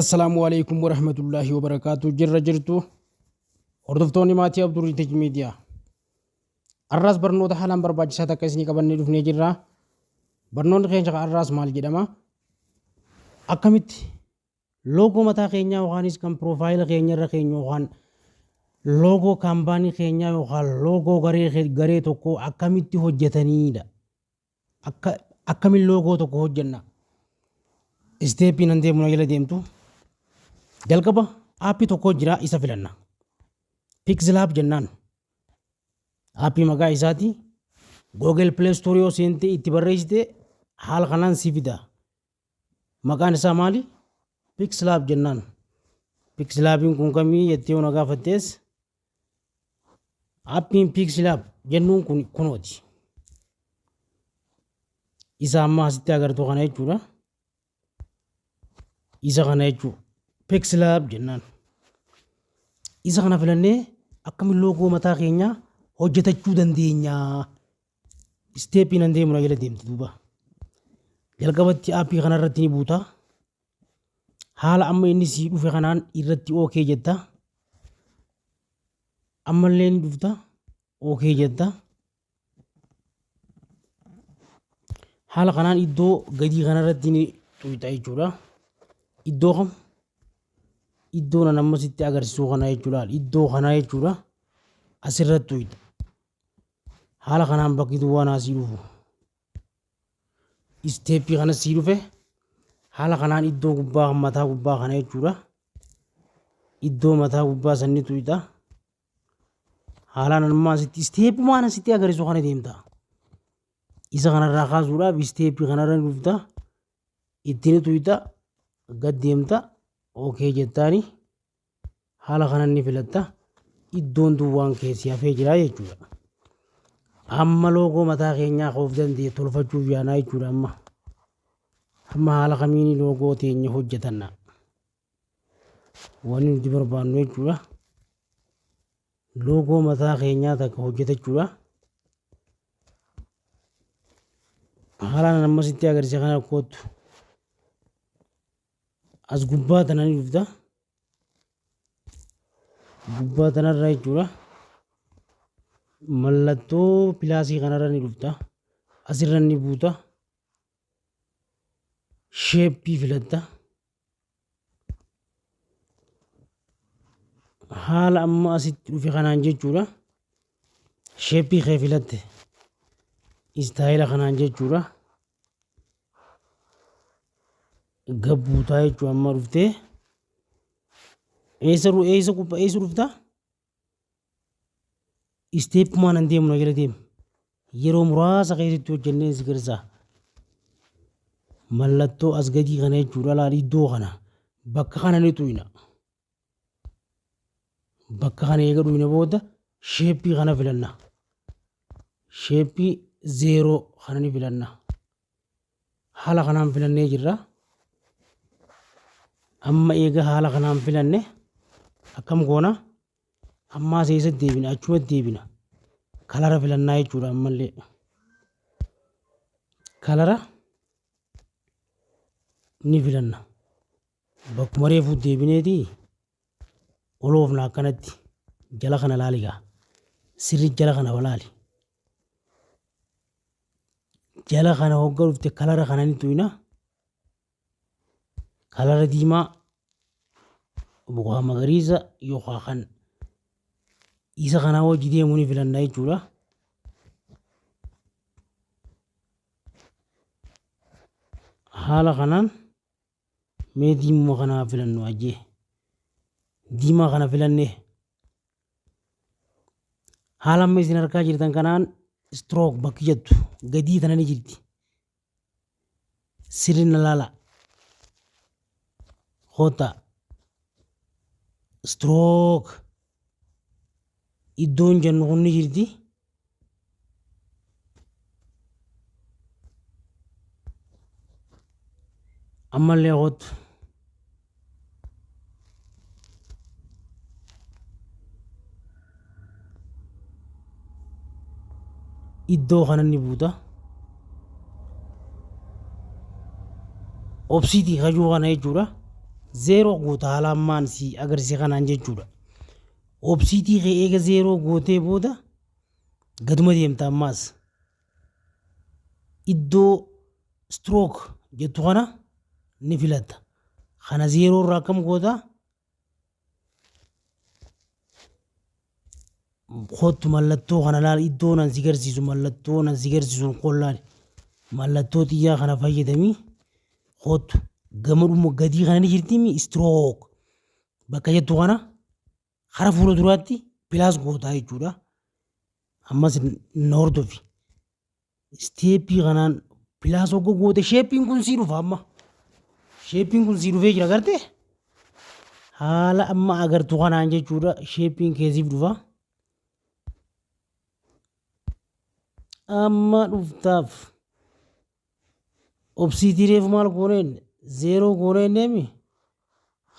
Assalaamu alaikum warahmatullaahi wabarakaatu. Jirra jirtu hordoftoonni maatii Abdurii Tech Media. Har'aas barnoota haalaan barbaachisaa takka isinii qabannee dhufnee jirra. Barnoonni keenya kan har'aas maal jedhama? Akkamitti loogoo mataa keenyaa yookaanis kan piroofaayila keenya irra keenya yookaan loogoo kaampaanii keenyaa yookaan loogoo garee tokkoo akkamitti hojjetaniidha. Akka akkamiin loogoo tokko hojjenna? Isteeppii nan deemu na jala deemtu. Jalqaba aappii tokko jira isa filanna. Pixel jennaan. Aappii maqaa isaati. Google Play Store yoo seente itti barreessite haala kanaan si fida. Maqaan isaa maali? Pixlab jennaan. Pixlabiin kun kamii jettee yoo na gaafattees Appiin Pixlab jennuun kun kunooti. Isa amma asitti agartu kana jechuudha. Isa kana jechuudha. Pixlab jennaan. Isa kana filannee akkamiin loogoo mataa keenyaa hojjetachuu dandeenya. Isteeppii nan deemu na jala deemti duuba. Jalqabatti aappii kanarratti ni buuta. Haala amma inni sii dhufe kanaan irratti okay jetta. Ammallee ni dhufta okay jetta. Haala kanaan iddoo gadii kanarratti ni tuqxa jechuudha. Iddoo kam? Iddoo nan amma sitti agarsiisu kana jechuudha. Iddoo kana jechuudha. Asirratti tuqxa. Haala kanaan bakki duwwaa naa sii dhufu. Isteeppii kana sii dhufe haala kanaan iddoo gubbaa mataa gubbaa kana jechuudha. Iddoo mataa gubbaa sanni tuqxa. Haalaan ammaa asitti isteeppumaan asitti agarsiisu kana deemta. Isa kanarraa kaasuudhaaf isteeppii kanarra ni dhufta. Itti ni tuqxa. Gad deemta. Ookee jettaani. Haala kanan ni filatta. Iddoon duwwaan keessi hafee jira jechuudha. Amma loogoo mataa keenyaa of danda'e tolfachuuf yaanaa jechuudha amma. Amma haala kamiin loogoo teenya hojjetanna. Wanni nuti barbaannu jechuudha. Loogoo mataa keenyaa takka hojjetachuudha. Haalaan amma sitti agarsiisa kana kootu. As gubbaa tana ni dhufta. Gubbaa tanarra jechuudha. Mallattoo pilaasii kanarra ni dhufta. Asirra ni buuta. Sheeppii filatta. Haala amma asitti dhufe kanaan jechuudha. Sheeppii kee filatte. Istaayila kanaan jechuudha. Gabbuutaa jechuun amma dhuftee eessa eessa gubbaa eessa dhufta? Isteeppumaan an deemu na jala deemu. Yeroo muraasa keessatti hojjennee si garsiisa. Mallattoo as gadii kana jechuudha laal iddoo kana bakka kana ni tuyna. Bakka kana eega dhuyne booda sheeppii kana filanna. Sheeppii zeeroo kana ni filanna. Haala kanaan filannee jirra. Amma eega haala kanaan filanne akkam goona? Ammaas eessa deebina? Achuma deebina. Kalara filannaa jechuudha ammallee. Kalara ni filanna. Bakkuma reefuu deebineeti oloofna akkanatti jala kana laali gaa. Sirri jala kana walaali. Jala kana hogga dhufte kalara kana ni tuyna. Kalara diimaa yookaan magariisa yookaan kan isa kanaa wajji deemu ni filanna jechuudha. Haala kanaan mee diimuma kana filannu ajjee. Diimaa kana filannee haala amma isin argaa jirtan kanaan stroke bakki jettu gadii tana ni jirti. Sirri na laala. Kottaa. Stroke iddoon jennu kun ni jirti. Ammallee kottu. Iddoo kana ni buuta. Obsiitii kajuu kana jechuudha. Zero goota haala ammaan si agarsiise kanaan jechuudha. Opacity kee eega zero gootee booda gaduma deemta ammaas. Iddoo stroke jettu kana ni filatta. Kana zero irraa akkam goota? Kottu, mallattoo kana laal. Iddoo nan si garsiisu, mallattoo nan si garsiisu kun laali. Mallattoo xiyyaa kana fayyadamii kottu, gama dhuma gadii kana ni jirtimi. Stroke bakka jettu kana kara fuula duraatti plus gootaa jechuudha. Ammas na hordofi. Step kanaan plus hogga goote shapeiin kun sii dhufa amma. Shapeiin kun sii dhufee jira, gartee? Haala amma agartu kanaan jechuudha, shapeiin keessiif dhufa. Amma dhuftaaf opacity reefu maal gooneen? Zero gooneen deemi.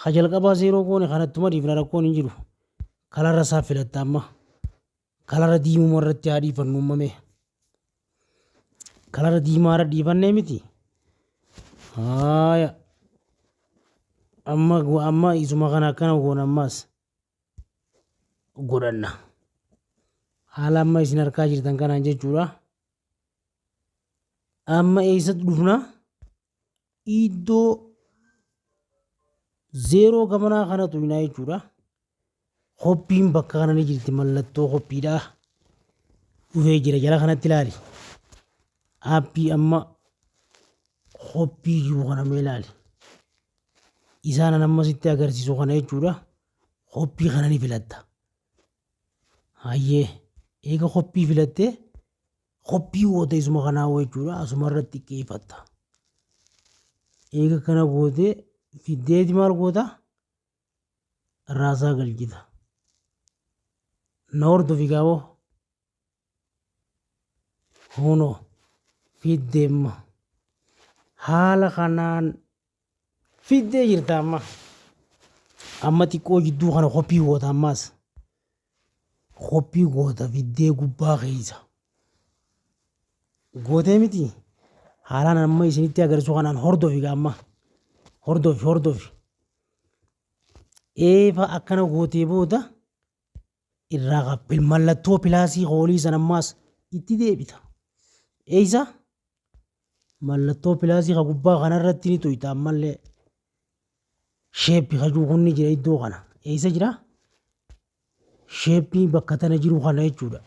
Ha jalqabaa zero goone, kanattuma dhiifna, rakkoon hin jiru. Colora isaa filatta amma. Colora diimuma irratti haa dhiifannu uumame. Colora diimaa irra dhiifannee miti. Haaya. Amma amma isuma kana akkana goona, ammas godhanna. Haala amma isin harkaa jirtan kanaan jechuudha. Amma eessatti dhufna? Iddoo zero gamanaa kana tuqnaa jechuudha. Copyiin bakka kana ni jirti, mallattoo copyiidha. Dhufee jira, jala kanatti ilaali. Aappii amma copy jiru kana mee ilaali. Isaan amma sitti agarsiisu kana jechuudha. Copy kana ni filatta. Hayyee, eega copy filattee copy goota isuma kanaa jechuudha, asuma irratti xiqqeeffatta. Eega kana gootee fiddeeti maal goota? Raasaa galchita. Na hordofi gaaboo. Hunoo fiddeemma. Haala kanaan fiddee jirta amma. Amma xiqqoo jidduu kana copy goota ammaas. Copy goota fiddee gubbaa keessa. Gootee miti. Haalaan amma isinitti agarsiisu kanaan hordofi amma. Hordofi, hordofi. Eefa akkana gootee booda irraa qabbel mallattoo plusii hoolii sana ammaas itti deebita. Eessa? Mallattoo plusii ka gubbaa kanarratti ni tuyta ammallee. Shape kajuu kun ni jira iddoo kana. Eessa jira? Shape bakka tana jiru kana jechuudha.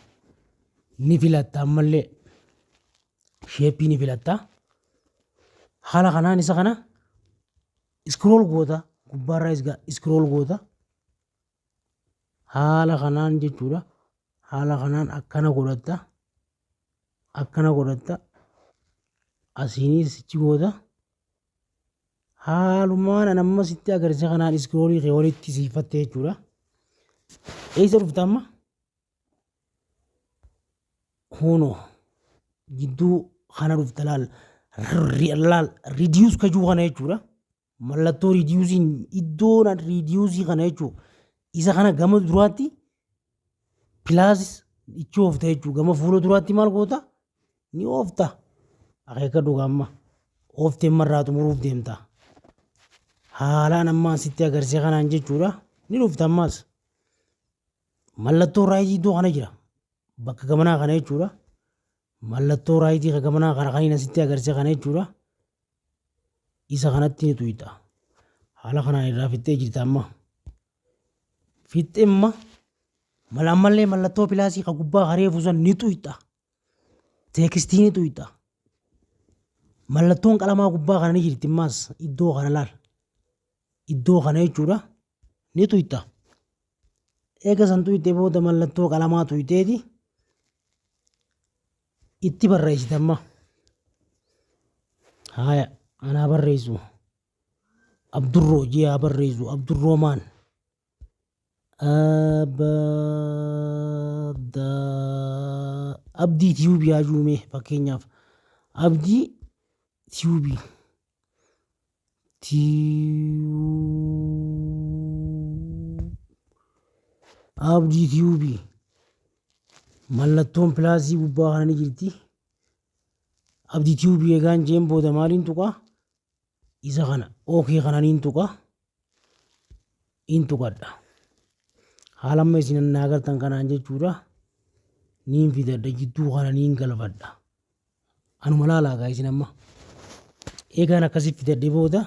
Ni filatta ammallee. Shape ni filatta. Haala kanaan isa kana scroll goota, gubbaarraa scroll goota. Haala kanaan jechuudha. Haala kanaan akkana godhatta. Akkana godhatta. Asiinis ichi goota. Haalumaan an amma sitti agarsiise kanaan scrollii kee walitti siifatte jechuudha. Eessa dhufta amma? Kunoo gidduu kana dhufta, laal laal, reduce kajuu kana jechuudha. Mallattoo reduceiin iddoo reduce kana jechuudha. Isa kana gama duraatti plus ichi oofta jechuudha. Gama fuula duraatti maal goota? Ni oofta. Akeeka dhugaa amma ooftee marraa xumuruuf deemta. Haalaan ammaa sitti agarsiise kanaan jechuudha. Ni dhufta ammaas. Mallattoo right iddoo kana jira. Bakka gamanaa kana jechuudha. Mallattoo right gamanaa kana kan inni asitti agarsiise kana jechuudha. Isa kanatti ni tuyxa. Haala kanaan irraa fixxee jirta amma. Fixxee amma mala ammallee mallattoo plusii ka gubbaa kareefu san ni tuyxa. Text ni tuyxa. Mallattoon qalamaa gubbaa kana ni jirti ammaas, iddoo kana laal. Iddoo kana jechuudha. Ni tuyxa. Eega san tuyxee booda mallattoo qalamaa tuyxeeti itti barreessita amma. Haaya, anaa barreessu. Abdurroo jee haa barreessu. Abdurroomaan. Abada Abdii Tube haa juume fakkeenyaaf. Abdii Tube. Tube. Abdii Tube. Mallattoon plusii gubbaa kana ni jirti. Abdii Tube eegaan jeen booda maaliin tuqaa? Isa kana okay kana niin tuqaa. In tuqadha. Haala amma isin naa agartan kanaan jechuudha. Niin fidadha, jidduu kana niin galfadha. Anuma laalaa gaa isin amma. Eegaan akkasitti fidadhe booda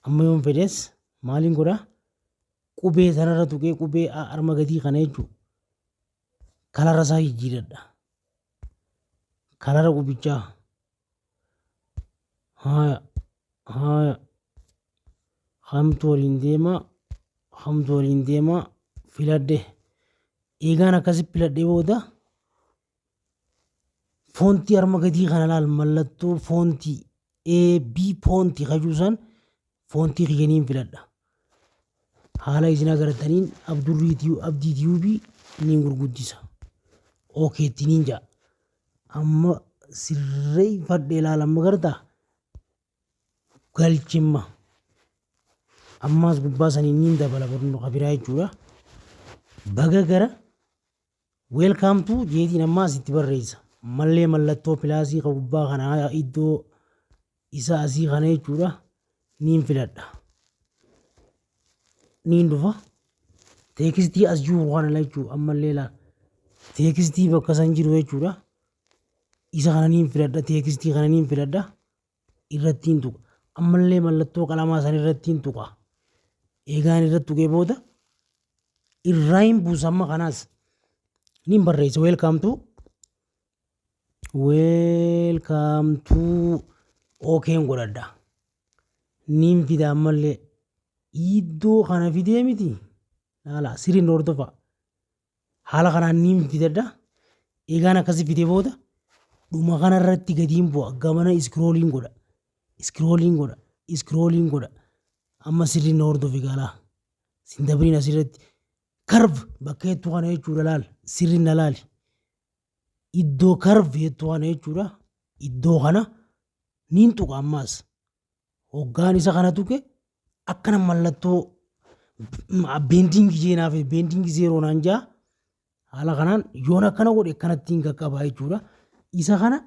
amma yoon fedhes maaliin godhaa? Qubee sanarra tuqee qubee arma gadii kana jechuudha. Color isaa jijjiiradha. Color qubichaa. Haya haya, hamtu waliin deemaa, hamtu waliin deemaa filadhe. Eegaan akkasitti filadhe booda font arma gadii kana laal, mallattoo font A B font kajuusan font kiyyaniin filadha. Haala isin agartaniin Abdurrii Abdii Tube niin gurguddisa. Okay tti niin ja'a. Amma sirreeffadhee ilaala, amma gartaa galchimma. Ammaas gubbaa sanii niin dabala barnoota biraa jechuudha. Baga gara welcome to jeetiin ammaas itti barreessa. Mallee mallattoo plus ka gubbaa kanaa iddoo isa asii kana jechuudha. Niin filadha. Niin dhufa. Text as jiru kana jechuudha, ammallee ilaala. Text bakka san jiru jechuudha. Isa kana niin filadha, text kana niin filadha. Irrattiin tuqa. Ammallee mallattoo qalamaa san irrattiin tuqa. Eegaan irratti tuqee booda irraa hin buusa, amma kanaas niin barreessa welcome to, welcome to, okay n godhadha. Niin fida, ammallee iddoo kana fidee miti, haala sirriin hordofa. Haala kanaan niin fidadha. Eegaan akkasi fidee booda dhuma kanarratti gadiin bu'a, gamana scroll godha. Scroll godha. Scroll godha. Amma sirriin hordofi galaa. Sin dabriin asirratti. Curve bakka hedduu kana jechuudha, laal, sirriin na laali. Iddoo curve hedduu kana jechuudha. Iddoo kana niin tuqa ammaas. Hoggaan isa kana tuqe akkana mallattoo bending jeenaaf bending zero naan jaa. Haala kanaan yoon akkana godhe akkanattiin qaqqabaa jechuudha. Isa kana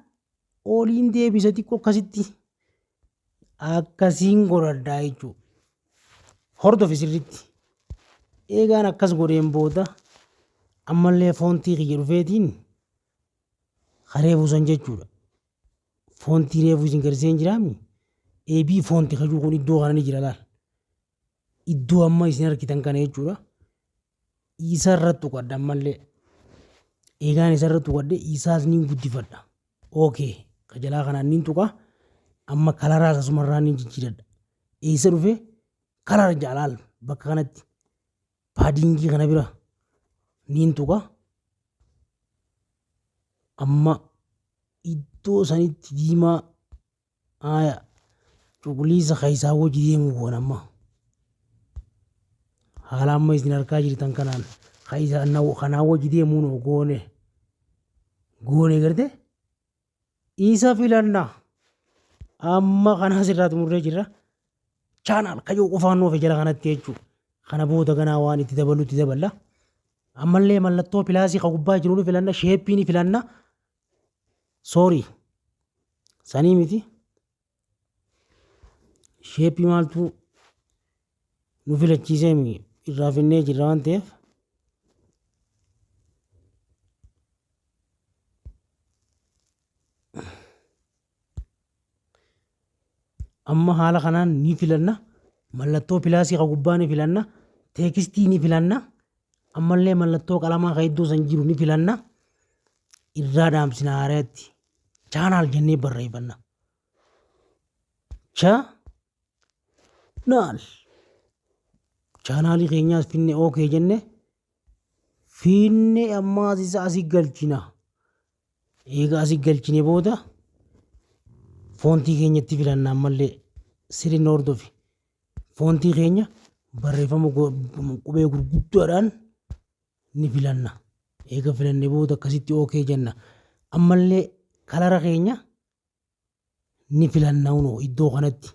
oliin deebisa xiqqoo, akkasitti akkasiin godhadhaa jechuudha. Hordofi sirriitti. Eegaan akkas godheen booda ammallee font kiyya dhufeetiin haree buusan jechuudha. Font reefuu isin garsiiseen jiraami. AB font kajuu kun iddoo kana ni jira, laal. Iddoo amma isin argitan kana jechuudha. Isa irratti tuqadha ammallee. Eegaan isa irratti tuqadhe isaas ni guddifadha. Okay. Kajalaa kanaan niin tuqa. Amma coloraas asumarraa ni jijjiiradha. Eessa dhufe? Color jaalaal bakka kanatti. Padding kana bira niin tuqa. Amma iddoo sanitti diimaa haaya cuquliisa keessaa hojii deemuu goona amma. Haala amma isin argaa jirtan kanaan kanaa hojii deemuun goone goone garte isa filanna. Amma kanaas irraa xumurree jirra. Channel kayyoo qofaan nuuf jala kanatti jechuudha. Kana booda ganaa waan itti dabalu itti daballa. Ammallee mallattoo plus ka gubbaa jiru ni filanna, shape ni filanna. Sorry. Sanii miti. Shape maaltu nu filachiisee irraa finnee jirra waan ta'eef. Amma haala kanaan ni filanna. Mallattoo plus ka gubbaa ni filanna. Text ni filanna. Ammallee mallattoo qalamaa ka iddoo san jiru ni filanna. Irraa dhaamsina haaraatti. Channel jennee barreeffanna. Channel. Channel keenyaas finne, okay jenne finne, ammaas isa asii galchina. Eega asii galchine booda font keenyatti filanna, ammallee sirriin hordofi. Font keenya barreeffama qubee gurguddaadhaan ni filanna. Eega filanne booda akkasitti okay jenna. Ammallee color keenya ni filanna hunoo iddoo kanatti.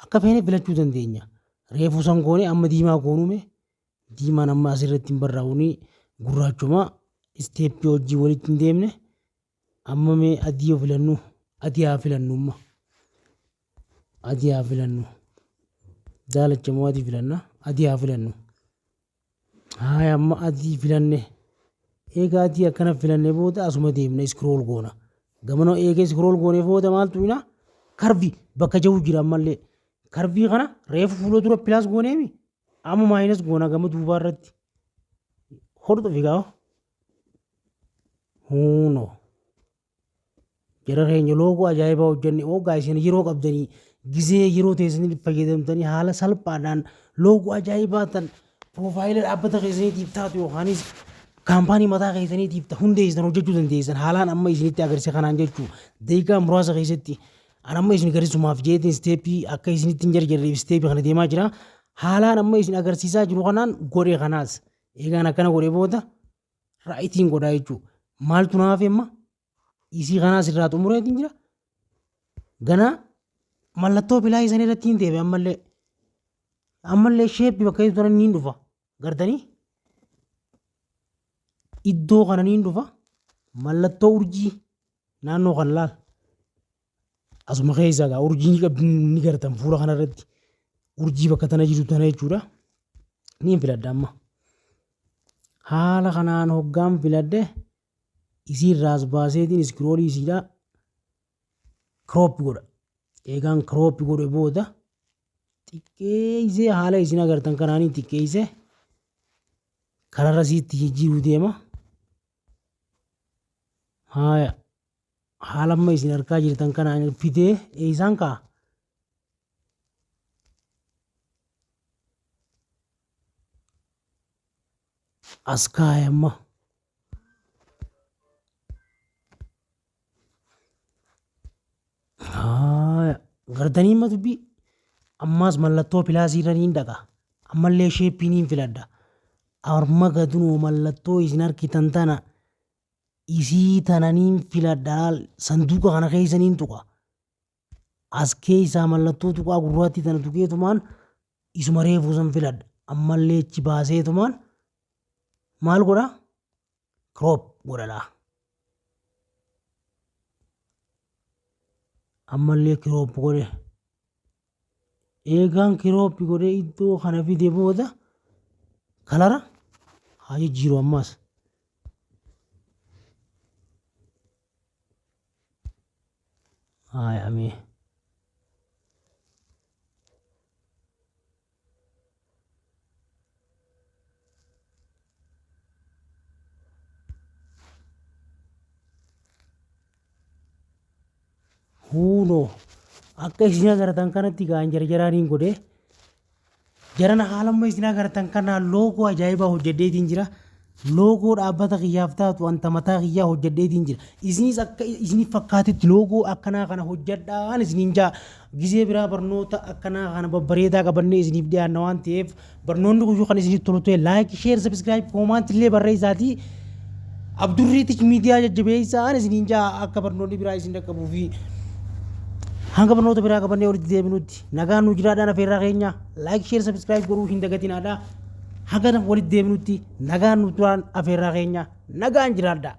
Akka feene filachuu dandeenya. Reefuu san goone, amma diimaa goonume, diimaan amma asirratti hin barraa'u, gurraachuma step hojii walitti hin deemne. Amma mee adii yoo filannu, adii haa filannu, amma adii haa filannu. Daalacha moo adii filanna? Adii haa filannu. Haaya, amma adii filanne. Eega adii akkana filanne booda asuma deemna, scroll goona. Gamana eega scroll goone booda maaltu jira? Curve bakka jiru jira ammallee. Curve kana reefu fuula dura plus gooneemi, amma minus goona gama duubaa irratti. Hordofi gaa. Huunoo. Jara keenya, logo ajaa'ibaa hojjenne. Hoggaa isin yeroo qabdanii, gizee yeroo teessanii fayyadamtanii, haala salphaadhaan logo ajaa'ibaa tan profile dhaabbata keessaniitiif taatu yookaanis company mataa keessaniitiif hundeessan hojjechuu dandeessan haalaan amma isinitti agarsiisa kanaan jechuu. Daqiiqaa muraasa keessatti an amma isin agarsiisumaaf jeetiin step akka isinitti hin jarjarreef step kana deemaa jira. Haalaan amma isin agarsiisaa jiru kanaan godhe. Kanaas eegaan akkana godhe booda rightiin godhaa jechuu. Maaltu naaf amma isii kanaas irraa xumureetiin jira. Ganaa mallattoo plus isanii irratti hin deebi'e ammallee. Ammallee shape bakka jiru ni dhufa. Gartanii? Iddoo kana ni dhufa. Mallattoo urjii naannoo kana laal. Asuma keessaa gaa urjii ni qabdi, ni gartan fuula kanarratti. Urjii bakka tana jiru tana jechuudha. Ni filadha amma. Haala kanaan hoggaan filadhe, isii irraas baaseetiin scroll isiidhaa crop godha. Eegaan crop godhe booda xiqqeessee, haala isin agartan kanaanii xiqqeessee kararra isiitti jijjiiruu deema. Haaya, haala amma isin argaa jirtan kanaan fidee eessaan ka'a? As kaa'e amma. Haaya, gartanii amma dubbii ammaas mallattoo plus irra niin dhaqa. Ammallee shape niin filadha. Arma gadunoo mallattoo isin argitan tana, isii tana niin filadha. Sanduuqa kana keessa niin tuqa. As keessaa mallattoo tuqaa gurraattii tana tuqeetumaan isuma reefuu san filadha. Ammallee achi baaseetumaan maal godha? Crop godha. Ammallee crop godhe. Eegaan crop godhee iddoo kana fide booda color haa jijjiiru ammaas. Haaya mee. Huunoo, akka isin agartan kanatti gaan jarjaraaniin godhee jarana haala amma isin agartan kanaan logo ajaa'ibaa hojjedheetiin jira. Logo dhaabbata kiyyaaf taatu wanta mataa kiyyaa hojjedheetiin jira. Isinis akka isiniif fakkaatetti logo akkanaa kana hojjedhaan isiniin jaa. Gizee biraa barnoota akkanaa kana babbareedaa qabannee isiniif dhiyaanna waan ta'eef, barnoonni guyyuu kan isiniif tolu ta'e like, share, subscribe, comment illee barreessaatii Abdurriitich Miidiyaa jajjabeessaan isiniin jaa. Akka barnoonni biraa isin dhaqqabuu fi hanga barnoota biraa qabannee walitti deebinutti nagaan nu jiraadhaan afeerraa keenya. Like, share, subscribe godhuu hin dagatinaadha. Haga walitti deebinutti nagaan nu turaan afeerraa keenya. Nagaan jiraadha.